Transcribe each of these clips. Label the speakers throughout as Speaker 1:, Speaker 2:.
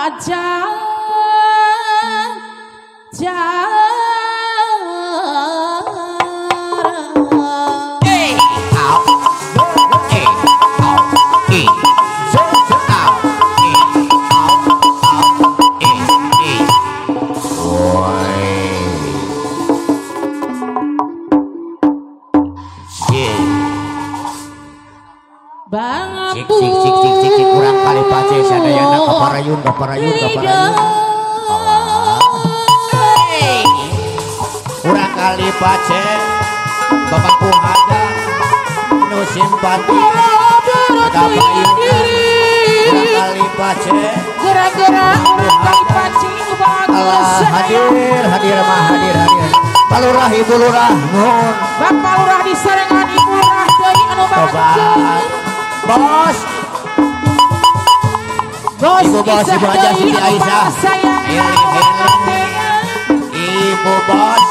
Speaker 1: aja
Speaker 2: Kurang kali pace sadayana kaparayun kaparayun kaparayun. Kurang kali pace Bapak Puhada nu simpati kaparayun. Kurang kali pace
Speaker 1: gara-gara urang kali pace nu bagus.
Speaker 2: Hadir hadir mah hadir hadir. Pak Lurah Ibu Lurah nuhun.
Speaker 1: Bapak Lurah disarengan Ibu Lurah deui anu bagus.
Speaker 2: Bos
Speaker 1: Bos
Speaker 2: Ibu bos Ibu Haja Siti Aisyah. Ibu bos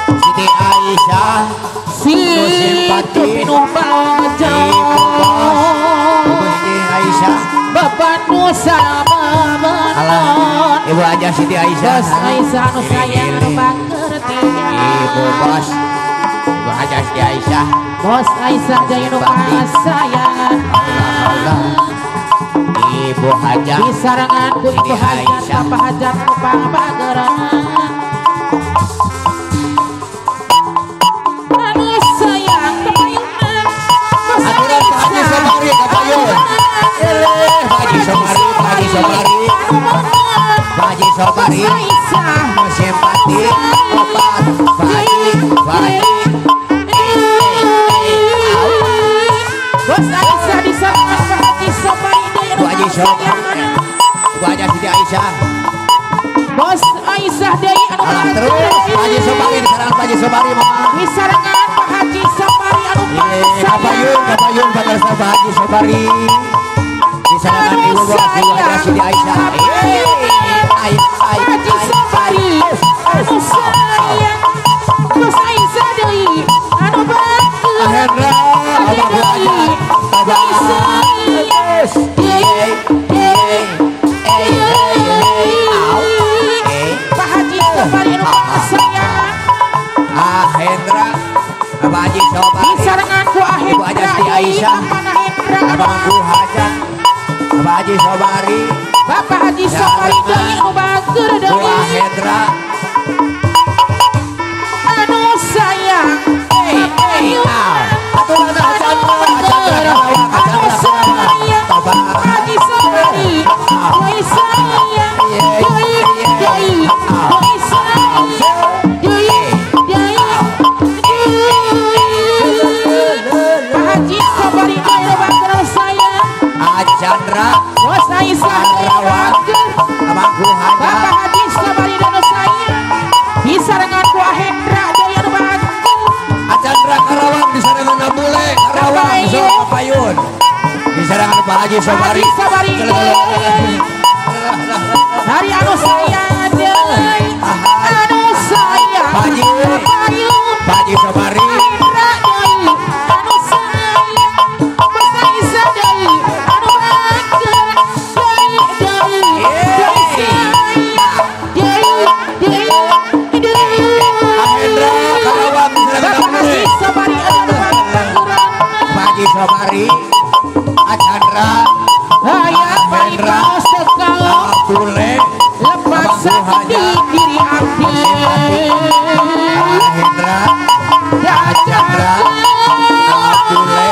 Speaker 2: Siti Aisyah.
Speaker 1: Siti
Speaker 2: Ibu bos Ibu Siti Aisyah.
Speaker 1: Bapak Nusa
Speaker 2: Alah Ibu Haja Siti Aisyah.
Speaker 1: Bos Aisyah nu sayang anu bager teh.
Speaker 2: Ibu bos Ibu Haja Siti Aisyah.
Speaker 1: Bos Aisyah jaya nu sayang.
Speaker 2: Ibu Haja
Speaker 1: disarangan ku Ibu Hajat Bapak Hajat anu pangbageran. Anu sayang kapayunna Bos
Speaker 2: Aturan Pak Haji Sobari kapayun. Pak Haji Sobari Pak Haji Sobari Pak Haji Sobari simpati opat Pak Haji Pak Haji.
Speaker 1: Bos Aisyah disarangan Pak Haji Sobari
Speaker 2: Ibu Haji Sobari Ibu Haji Siti Aisyah.
Speaker 1: Bos Aisyah deui anu
Speaker 2: terus Pak Haji Sobari disarangan Pak Haji Sobari mama.
Speaker 1: Disarangan Pak Haji Sobari anu
Speaker 2: kapayun kapayun pakarsa Pak Haji Sobari. Disarangan Ibu Bos Ibu Haji Siti Aisyah.
Speaker 1: Pak Haji Sobari anu sayang. Bos Aisyah deui anu bagus.
Speaker 2: Hendra Abang Haji
Speaker 1: Pak Haji Sobari anu sayang.
Speaker 2: Hendra Abang Haji Sobari
Speaker 1: disarengan ku
Speaker 2: Ibu Haji Siti Aisyah. Abang Haja Abang Haji Sobari
Speaker 1: Bapak Haji Sobari deui anu bager deui.
Speaker 2: Hendra
Speaker 1: anu sayang. Anu sayang Haji Sobari deui sayang deui deui deui sayang deui deui Pak Haji Sobari deui anu bager sayang.
Speaker 2: Acandra
Speaker 1: Bos Aisyah deui anu bager. Bapak Haji Sobari deui anu sayang disarengan ku Hendra deui anu bager.
Speaker 2: Acandra Karawang disarangan Nabule Karawang sok kapayun disarangan Pak Haji Sobari.
Speaker 1: Hari anu sayang deui anu sayang
Speaker 2: Pak Haji Pak Haji Sobari
Speaker 1: Hendra deui anu sayang. Bos Aisyah deui anu bager deui deui deui sayang deui deui deui.
Speaker 2: Hendra Karawang disarangan Nabule Pak Haji Sobari Acandra Hendra Abdule
Speaker 1: lepas sakti diri abdi
Speaker 2: Hendra Acandra Abdule.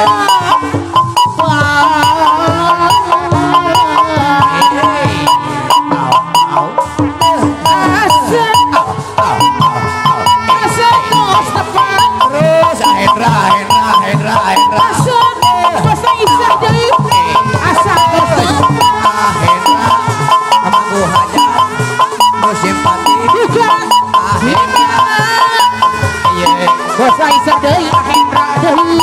Speaker 2: Terus Hendra Hendra Hendra Hendra
Speaker 1: Bos Aisyah deui asa
Speaker 2: Hendra Abangku Haja simpati Hendra
Speaker 1: Bos Aisyah deui Hendra deui.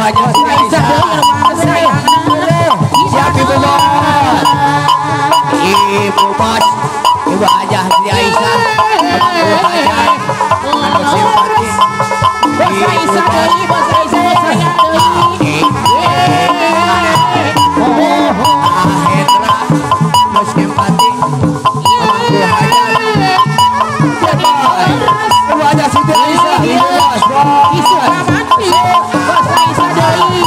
Speaker 2: Haja Siti Aisyah. Siap Ibu Bos. Ibu Bos, Ibu Haja Siti Aisyah. Ibu Haja anu simpati.
Speaker 1: Bos Aisyah deui, Bos Aisyah, Bos sayang deui.
Speaker 2: Ahendra nu simpati. Ibu Haja. Ibu Haja Siti Aisyah. Ibu Bos.
Speaker 1: Isukamati, Bos Aisyah deui.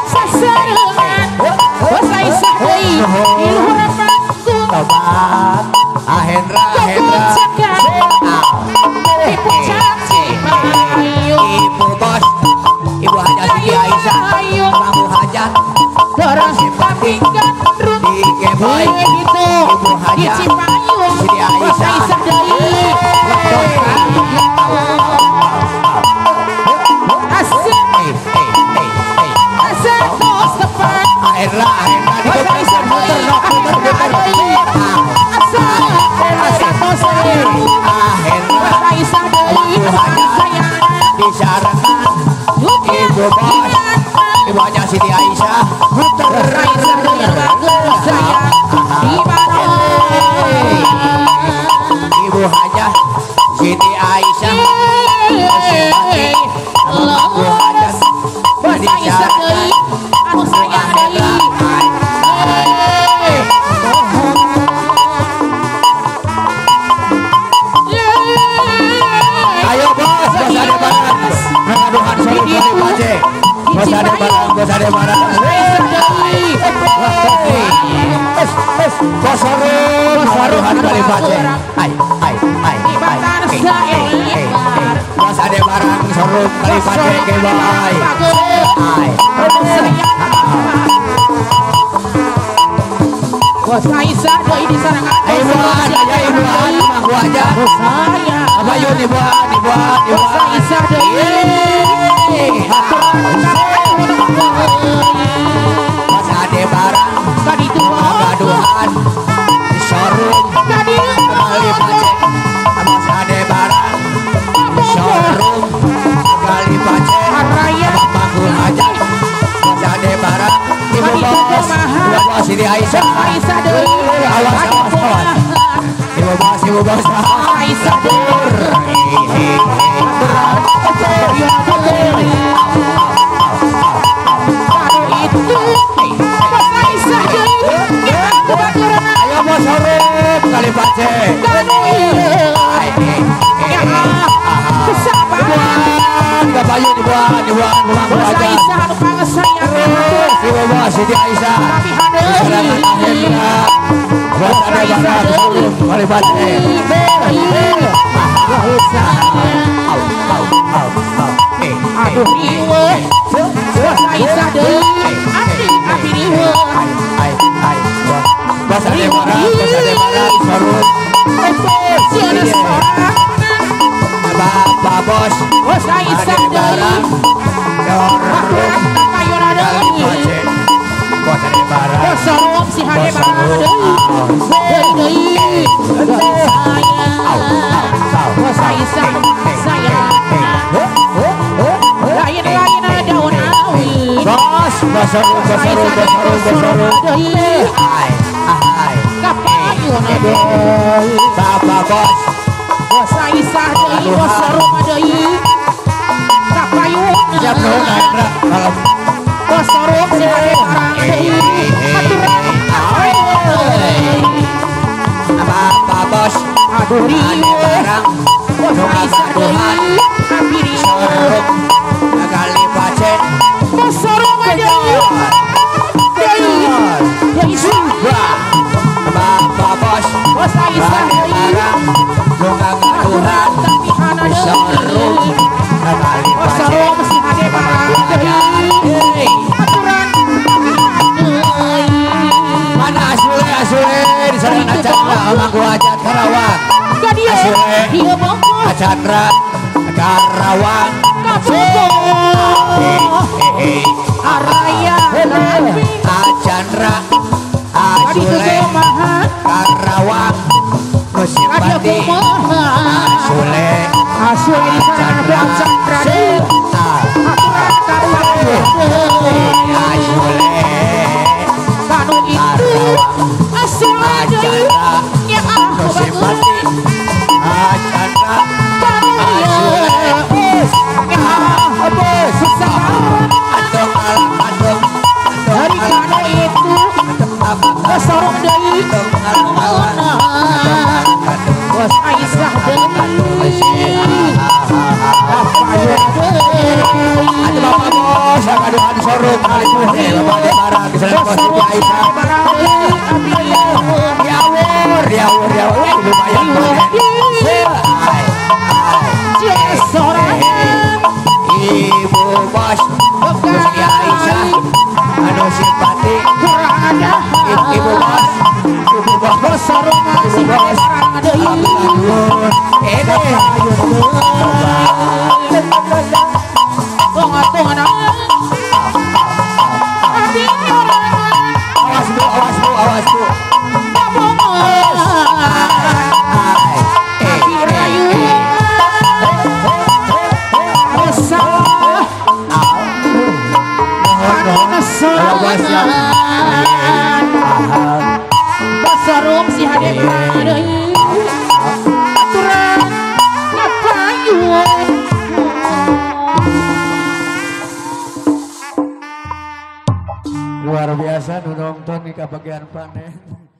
Speaker 1: Sasarengan, Bos Aisyah deui. Di luhur panggung.
Speaker 2: Tobat. Ahendra, Ahendra.
Speaker 1: Di puncak Cipayung.
Speaker 2: Ibu Bos, Ibu Haja Siti Aisyah, Ibu Hajat,
Speaker 1: Terus
Speaker 2: simpati
Speaker 1: gandrung.
Speaker 2: di Geboy,
Speaker 1: Gitu.
Speaker 2: Ibu
Speaker 1: Di
Speaker 2: Haja
Speaker 1: Cipayung.
Speaker 2: Siti
Speaker 1: Bos
Speaker 2: Aisyah.
Speaker 1: Aisyah deui. Asep, asep tos tepat.
Speaker 2: Ahendra, Ahendra,
Speaker 1: Bos Aisyah
Speaker 2: muter,
Speaker 1: deui.
Speaker 2: muter, muter,
Speaker 1: Deui. Asep, asep tos deui.
Speaker 2: Ahendra,
Speaker 1: Bos Aisyah deui.
Speaker 2: Ibu Haja
Speaker 1: Sayang.
Speaker 2: disarankan Ibu Bos, Ibu Haja Siti Aisyah, muter.
Speaker 1: Bos Aisyah deui bagus sayang. Di mana?
Speaker 2: Ibu Haja Siti Aisyah, simpati Ibu Hajat
Speaker 1: Bos Aisyah deui. Anu sayang deui.
Speaker 2: Ayo bos, bos ada barang. Mengaduhan sore kali pace. Bos ada barang, bos ada barang. Bos sore, mengaduhan kali pace. Ai, ai, ai, ai. Bos ada barang sore kali pace ke boy. Ai.
Speaker 1: Bos Aisyah deui disarangan.
Speaker 2: Ibuan, aja ibuan, mangku aja.
Speaker 1: Bos saya.
Speaker 2: Abayun ibuan, ibuan,
Speaker 1: Bos
Speaker 2: ibuan.
Speaker 1: Aisyah deui.
Speaker 2: Bos ada barang,
Speaker 1: Tadi itu
Speaker 2: gaduhan, di showroom,
Speaker 1: Tadi
Speaker 2: kali pace. Bos ada barang, di showroom, kali pace.
Speaker 1: Araya.
Speaker 2: Mangku aja. Bos ada barang, ibu bos, ibu bos Siti Aisyah.
Speaker 1: Aisyah deui.
Speaker 2: Awas, awas, awas. Ibu bos, ibu bos.
Speaker 1: Aisyah deui. Itu Bos Aisyah deui. Kebaturan
Speaker 2: Ayo bos showroom kali pace.
Speaker 1: kanu ieu. Ya kusabar.
Speaker 2: Ibuan, gabayun ibuan, ibuan, mangku
Speaker 1: Bos
Speaker 2: aja.
Speaker 1: Aisyah anu pangesayang.
Speaker 2: Ibu bos Siti Aisyah.
Speaker 1: Tapi hadeui.
Speaker 2: Bos ada barang showroom kali pace. Au, au, au, au.
Speaker 1: Aduh riweuh. Bos Aisyah deui. Abdi abdi riweuh.
Speaker 2: Ai, ai, ai. Bos ada barang, bos ada barang showroom.
Speaker 1: Sieun sorangan.
Speaker 2: Bapak bos,
Speaker 1: Bos Aisyah
Speaker 2: ada
Speaker 1: deui.
Speaker 2: barang showroom
Speaker 1: Baturan kapayuna
Speaker 2: kali
Speaker 1: deui.
Speaker 2: pace. Bos ada barang.
Speaker 1: Bos showroom si hade barang deui. Deui deui. Bos sayang. Bos Aisyah sayang. Lain-lain daun awi.
Speaker 2: Bos, bos showroom, bos showroom, bos showroom, bos showroom.
Speaker 1: Deui.
Speaker 2: Ai, ai.
Speaker 1: Kapayuna deui.
Speaker 2: Bapak bos,
Speaker 1: Bos Aisyah deui, bos showroom deui. Kapayuna.
Speaker 2: siap nuhun Hendra. Kalau
Speaker 1: Bos showroom si hade barang deui. Aturan kapayuna deui.
Speaker 2: Bapak bos,
Speaker 1: Aduh
Speaker 2: ada
Speaker 1: riweuh.
Speaker 2: barang,
Speaker 1: Bos Aisyah deui. Abdi riweuh.
Speaker 2: showroom kali pace.
Speaker 1: Bos showroom deui. Deui. Deui.
Speaker 2: Wah, Bapak bos,
Speaker 1: Bos Aisyah
Speaker 2: ada
Speaker 1: deui.
Speaker 2: barang, nu ngagaduhan,
Speaker 1: Tapi hana deui.
Speaker 2: showroom kali
Speaker 1: Bos
Speaker 2: pace.
Speaker 1: showroom si hade barang deui. Aturan deui.
Speaker 2: Mana Asule, Asule di sana Chandra, Mangku Hajat Karawang.
Speaker 1: Ka dieu.
Speaker 2: Asule.
Speaker 1: Dieu Bogor.
Speaker 2: Chandra Karawang.
Speaker 1: Ka Bogor. Araya Nabi.
Speaker 2: Chandra
Speaker 1: Tadi itu
Speaker 2: Asule
Speaker 1: kumaha?
Speaker 2: Karawang.
Speaker 1: Kadieu
Speaker 2: Musipati
Speaker 1: kumaha?
Speaker 2: Asule.
Speaker 1: Asuh
Speaker 2: Chandra
Speaker 1: Kanu itu asuh deui nya dari kanu itu sorong deui Bos Aisyah deui
Speaker 2: ada bapak bos aduhan sorong kali bapak bos Aisyah ya awur lumayan ibu bos Siti Aisyah anu simpati ibu bos ibu bos awas bu
Speaker 1: Basarum si hade deui aturan ngapayun.
Speaker 2: Luar biasa nu nonton di kabagian panen.